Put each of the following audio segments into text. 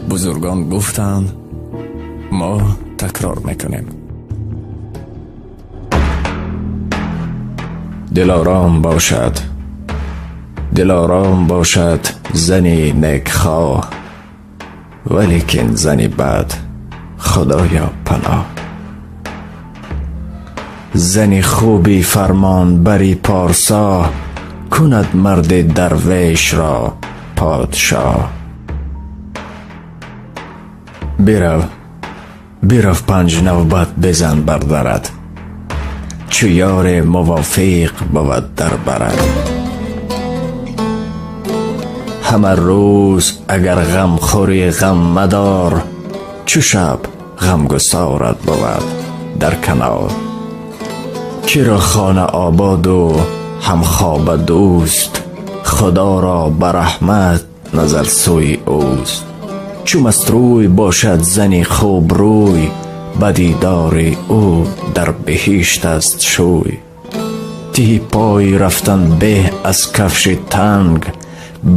Бузургон гуфтанд, мо такрор мекунем. Дилором бошад, дилором бошад зани некхоҳ, валекин зани бад Худоё паноҳ. Зани хуби фармонбари порсо кунад марди дарвешро подшоҳ. Бирав, бирав, панҷ навбат бизан бар дарат, чу ёре мувофиқ бувад дар барат. Ҳама рӯз агар ғам хӯрӣ ғам мадор, чу шаб ғамгусорат бувад дар канор. Киро хона ободу ҳамхоба дӯст, Худоро ба раҳмат назар сӯи ӯст. Чу мастрӯй бошад зани хубрӯй, ба дидори ӯ дар биҳишт аст шӯй. Тиҳи пой рафтан беҳ аз кафши танг,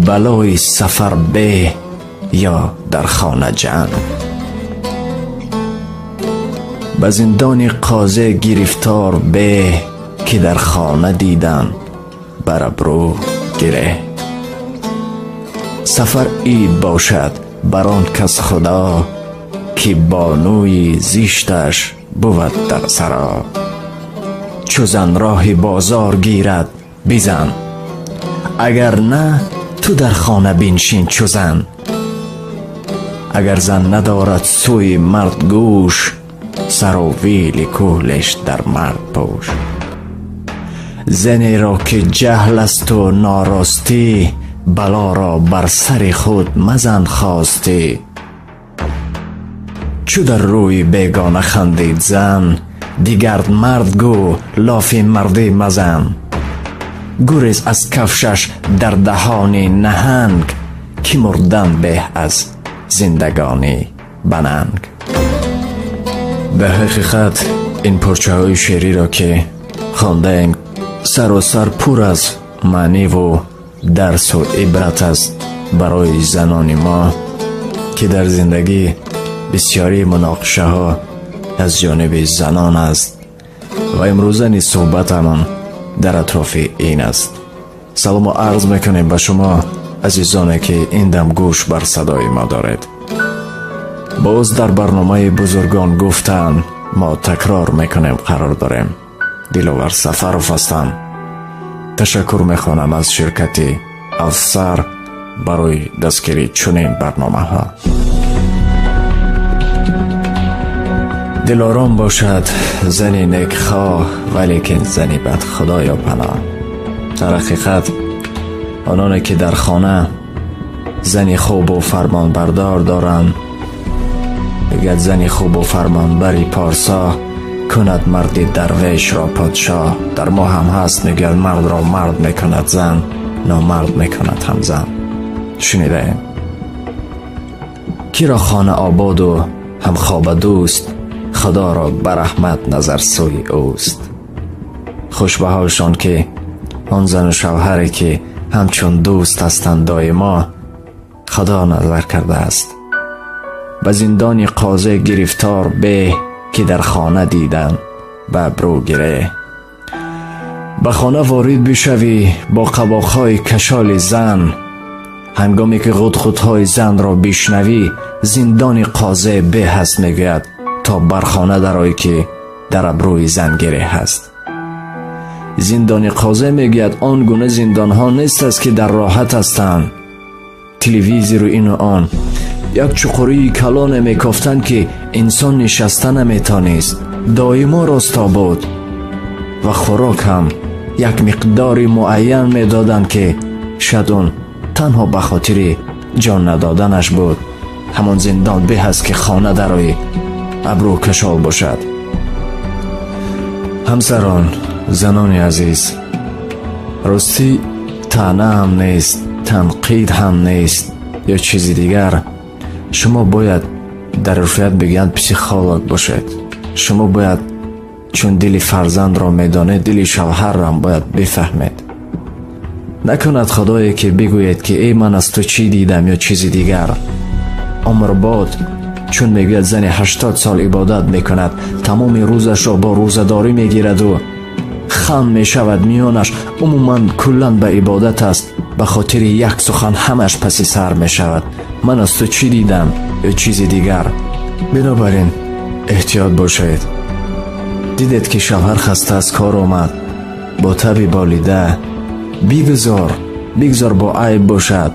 балои сафар беҳ ё дар хона ҷанг. Ба зиндони қозе гирифтор беҳ, ки дар хона дидан бар абрӯ гиреҳ. Сафар ид бошад бар он кас Худо, ки бонуи зишташ бувад дар саро. Чу зан роҳи бозор гирад бизан, агар на ту дар хона биншин чу зан. Агар зан надорад сӯи мард гӯш, сару вили кӯлеш дар мард пӯш. Занеро ки ҷаҳл асту норостӣ, балоро бар сари худ мазан хостӣ. Чу дар рӯи бегона хандид зан, дигар мард гӯ лофи мардӣ мазан. Гурез аз кафшаш дар даҳони наҳанг, ки мурдан беҳ аз зиндагонӣ бананг. Дар ҳақиқат ин порчаҳои шеъриро ки хондаем, саросар пур аз маъниву дарсу ибрат аст барои занони мо, ки дар зиндагӣ бисёри муноқишаҳо аз ҷониби занон аст ва имрӯза низ суҳбатамон дар атрофи ин аст. Салому арз мекунем ба шумо азизоне, ки ин дам гӯш бар садои мо доред. Боз дар барномаи «Бузургон гуфтанд, мо такрор мекунем» қарор дорем. Диловар Сафаров ҳастам. Ташаккур мехонам аз ширкати «Афсар» барои дастгирии чунин барномаҳо. Дилором бошад зани некхоҳ, валекин зани бад Худоё паноҳ. Дар ҳақиқат ононе ки дар хона зани хубу фармонбардор доранд, мегӯяд зани хубу фармонбари порсо кунад марди дарвешро подшоҳ. Дар мо ҳам ҳаст, мегӯяд мардро мард мекунад зан, номард мекунад ҳам зан. Шунидаем. Киро хона ободу ҳамхоба дӯст, Худоро ба раҳмат назар сӯи ӯст. Хуш ба ҳолшон ки он зану шавҳаре ки ҳамчун дӯст ҳастанд доимо, Худо назар кардааст. Ба зиндони қозе гирифтор беҳ, ки дар хона дидан ба абрӯ гиреҳ. Ба хона ворид бишавӣ бо қабоқҳои кашоли зан, ҳангоме ки ғудғудҳои занро бишнавӣ, зиндони қозе беҳ аст, мегӯяд, то бар хона дароӣ ки дар абрӯи зан гиреҳ аст. Зиндони қозе, мегӯяд, он гуна зиндонҳо нест аст, ки дар роҳат ҳастанд, телевизору ину он. Як чуқурии калоне мекофтанд, ки инсон нишаста наметонист, доимо росто буд ва хӯрок ҳам як миқдори муайян медоданд, ки шояд он танҳо ба хотири ҷон надоданаш буд. Ҳамон зиндон беҳ аст, ки хона дарои абрӯ кашол бошад. Ҳамсарон, занони азиз, ростӣ таъна ҳам нест, танқид ҳам нест ё чизи дигар. Шумо бояд дар урфият бигӯянд психолог бошед. Шумо бояд чун дили фарзандро медонед, дили шавҳаррам бояд бифаҳмед. Накунад Худое ки бигӯед, ки эй, ман аз ту чӣ дидам ё чизи дигар. Умр бод, чун мегӯяд зани 80 сол ибодат мекунад, тамоми рӯзашро бо рӯзадорӣ мегираду хам мешавад миёнаш, умуман куллан ба ибодат аст. Ба хотири як сухан ҳамаш паси сар мешавад. Ман аз ту чӣ дидам ё чизи дигар. Бинобар ин эҳтиёт бошед. Дидед ки шавҳар хаста аз кор омад, бо таби болида, бигзор бо айб бошад.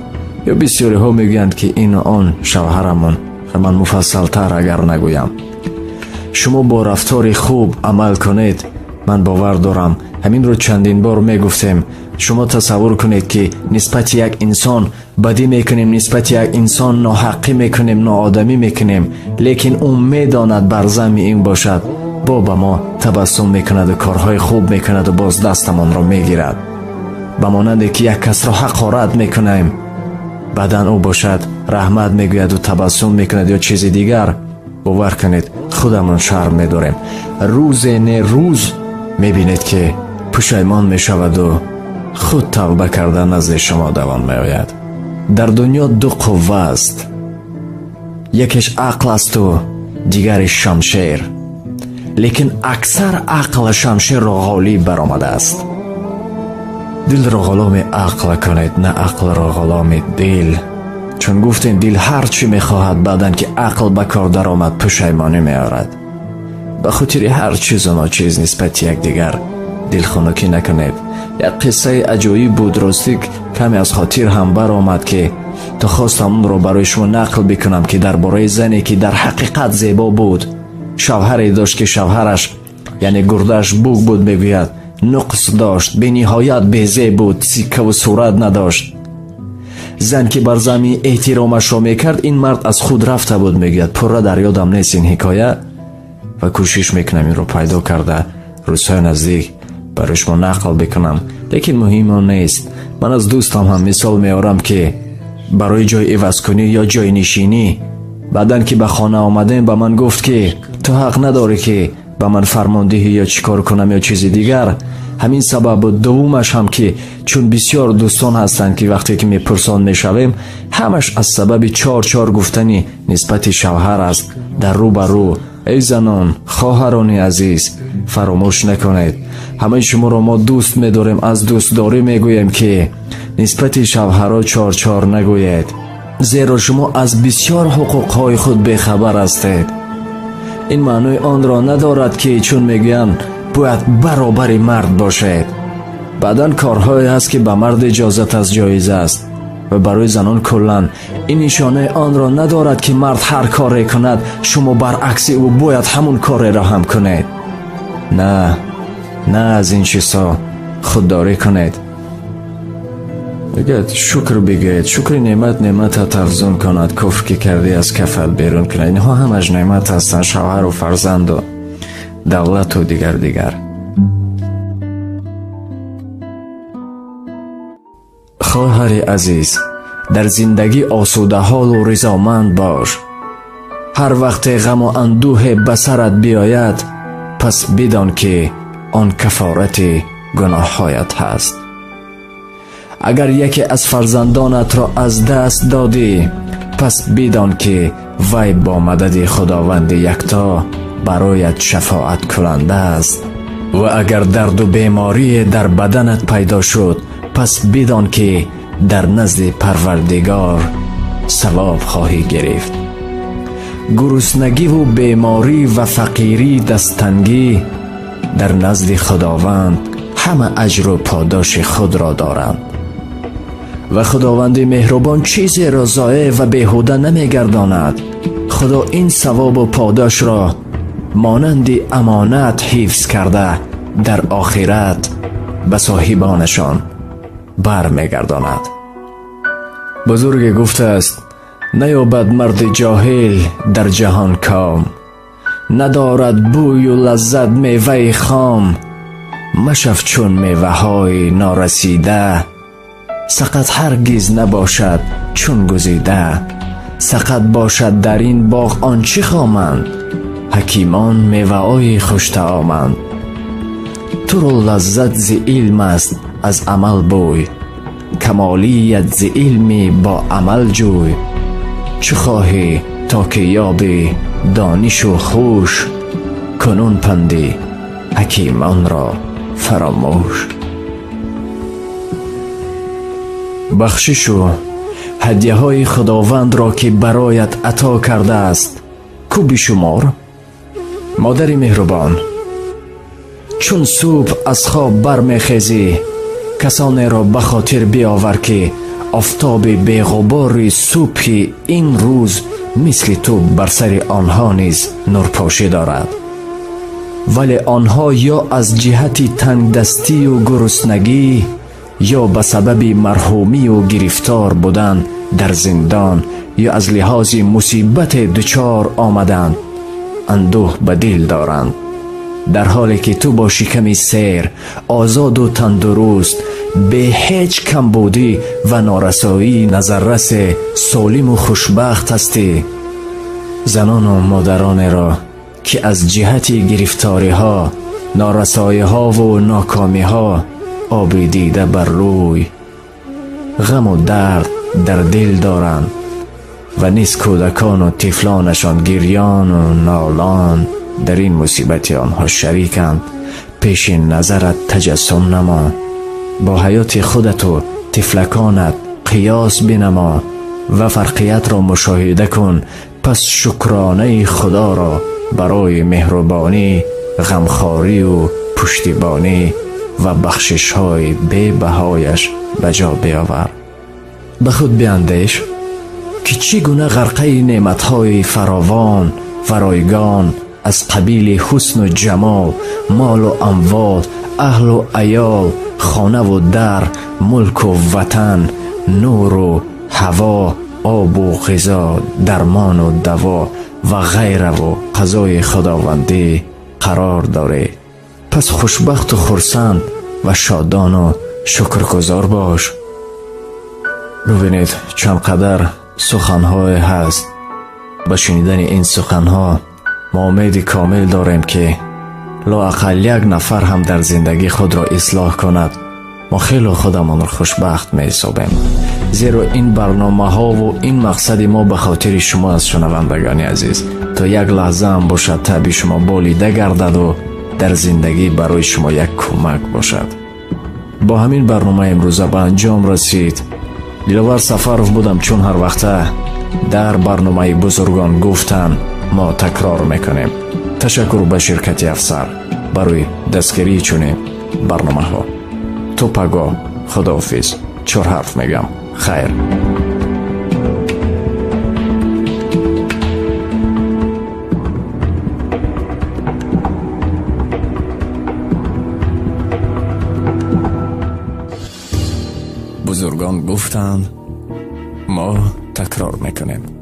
Ё бисёриҳо мегӯянд ки ину он шавҳарамон, ман муфассалтар агар нагӯям. Шумо бо рафтори хуб амал кунед, ман бовар дорам, ҳаминро чандин бор мегуфтем. Шумо тасаввур кунед ки нисбати як инсон бадӣ мекунем, нисбати як инсон ноҳаққӣ мекунем, ноодамӣ мекунем, лекин ӯ медонад бар замми ин бошад, бо ба мо табассум мекунаду корҳои хуб мекунаду боз дастамонро мегирад. Ба монанде ки як касро ҳақорат мекунем, баъдан ӯ бошад раҳмат мегӯяду табассум мекунад ё чизи дигар. Бовар кунед, худамон шарм медорем. Рӯзе не рӯз мебинед ки пушаймон мешаваду худ тавба карда назди шумо давон меояд. Дар дунё ду қувва аст, якеш ақл асту дигариш шамшер, лекин аксар ақл шамшерро ғолиб баромадааст. Дилро ғуломи ақл кунед, на ақлро ғуломи дил. Чун гуфтем, дил ҳар чӣ мехоҳад, баъдан ки ақл ба кор даромад, пушаймонӣ меорад. Ба хотири ҳар чизу ночиз нисбати якдигар дилхунукӣ накунед. Як қиссаи аҷоиб буд, ростӣ каме аз хотир ҳам баромад, ки то хостам онро барои шумо нақл бикунам, ки дар бораи зане ки дар ҳақиқат зебо буд, шавҳаре дошт ки шавҳараш, яъне гурдааш буг буд, мегӯяд нуқс дошт, бениҳоят безеб буд, сиккаву сурат надошт. Зан ки бар замин эҳтиромашро мекард, ин мард аз худ рафта буд, мегӯяд. Пурра дар ёдам нест ин ҳикоя ва кӯшиш мекунам инро пайдо карда рӯзҳои наздик барои шумо нақл бикунам, лекин муҳим он нест. Ман аз дӯстам ҳам мисол меорам, ки барои ҷой ивазкунӣ ё ҷойнишинӣ баъдан ки ба хона омадем, ба ман гуфт ки ту ҳақ надорӣ ки ба ман фармон диҳӣ ё чӣ кор кунам ё чизи дигар. Ҳамин сабаб буд. Дуввумаш ҳам ки чун бисёр дӯстон ҳастанд ки вақте ки мепурсон мешавем, ҳамаш аз сабаби чор-чор гуфтани нисбати шавҳар аст дар рӯ ба рӯ. Эй занон, хоҳарони азиз, фаромӯш накунед, ҳамаи шуморо мо дӯст медорем, аз дӯстдорӣ мегӯем ки нисбати шавҳаро чор-чор нагӯед, зеро шумо аз бисёр ҳуқуқҳои худ бехабар ҳастед. Ин маънои онро надорад ки чун мегӯянд бояд баробари мард бошед. Баъдан корҳое ҳаст ки ба мард иҷозат аст, ҷоиз аст ва барои занон куллан. Ин нишонаи онро надорад ки мард ҳар коре кунад, шумо баръакси ӯ бояд ҳамун кореро ҳам кунед. На, на, аз ин чизҳо худдорӣ кунед. Мегӯяд шукр бигӯед, шукри неъмат неъматат афзун кунад, куфр ки кардӣ аз кафат берун кунад. Инҳо ҳамаш неъмат ҳастанд, шавҳару фарзанду давлату дигар дигар. Хоҳари азиз, дар зиндагӣ осудаҳолу ризоманд бош. Ҳар вақте ғаму андӯҳе ба сарат биёяд, пас бидон ки он кафорати гуноҳҳоят ҳаст. Агар яке аз фарзандонатро аз даст додӣ, пас бидон ки вай бо мадади Худованди якто бароят шафоаткунанда аст. Ва агар дарду беморие дар баданат пайдо шуд, пас бидон ки дар назди Парвардигор савоб хоҳӣ гирифт. Гуруснагиву беморӣ ва фақирӣ, дасттангӣ дар назди Худованд ҳама аҷру подоши худро доранд. Ва Худованди меҳрубон чизеро зоеъ ва беҳуда намегардонад. Худо ин савобу подошро монанди амонат ҳифз карда дар охират ба соҳибонашон бармегардонад. Бузурге гуфтааст: наёбад марди ҷоҳил дар ҷаҳон ком, надорад бӯю лаззат меваи хом. Машав чун меваҳои норасида, сақат ҳаргиз набошад чун гузида. Сақат бошад дар ин боғ он чӣ хоманд, ҳакимон меваҳои хуштаоманд. Туро лаззат зи илм аст аз амал бӯй, камолият зи илми бо амал ҷӯй. Чӣ хоҳӣ то ки ёбӣ донишу ҳуш, кунун панди ҳакимонро фаромӯш. Бахшишу ҳадияҳои Худовандро, ки бароят ато кардааст, ку бишумор. Модари меҳрубон, чун субҳ аз хоб бармехезӣ, касонеро ба хотир биёвар, ки офтоби беғубори субҳи ин рӯз мисли ту бар сари онҳо низ нурпошӣ дорад. Вале онҳо ё аз ҷиҳати тангдастию гуруснагӣ, ё ба сабаби марҳумию гирифтор будан дар зиндон, ё аз лиҳози мусибате дучор омаданд, андӯҳ ба дил доранд. Дар ҳоле ки ту бо шиками сер, озоду тандуруст, бе ҳеҷ камбудӣ ва норасоии назаррасе солиму хушбахт ҳастӣ. Занону модаронеро, ки аз ҷиҳати гирифториҳо, норасоиҳову нокомиҳо оби дида бар рӯй, ғаму дард дар дил доранд ва низ кӯдакону тифлонашон гирёну нолон дар ин мусибати онҳо шариканд, пеши назарат таҷассум намо. Бо ҳаёти худату тифлаконат қиёс бинамо ва фарқиятро мушоҳида кун. Пас шукронаи Худоро барои меҳрубонӣ, ғамхорию пуштибонӣ ва бахшишҳои бебаҳояш ба ҷо биёвар. Ба худ биандеш, ки чӣ гуна ғарқаи неъматҳои фаровон ва ройгон аз қабили ҳусну ҷамол, молу амвол, аҳлу аёл, хонаву дар, мулку ватан, нуру ҳаво, обу ғизо, дармону даво ва ғайраву қазои худовандӣ қарор дорӣ. Пас хушбахту хурсанд ва шодону шукргузор бош. Бибинед, чанд қадар суханҳое ҳаст. Ба шунидани ин суханҳо мо умеди комил дорем, ки лоақал як нафар ҳам дар зиндагӣ худро ислоҳ кунад. Мо хело худамонро хушбахт меҳисобем, зеро ин барномаҳову ин мақсади мо ба хотири шумо аст, шунавандагони азиз, то як лаҳзаам бошад таъби шумо болида гардаду дар зиндагӣ барои шумо як кӯмак бошад. Бо ҳамин барнома имрӯза ба анҷом расид. Диловар Сафаров будам. Чун ҳар вақта дар барномаи «Бузургон гуфтанд» мо такрор мекунем, ташаккур ба ширкати «Афсар» барои дастгирии чунин барномаҳо. То пагоҳ, худоҳофиз. Чор ҳарф мегам: хайр. Бузургон гуфтанд, мо такрор мекунем.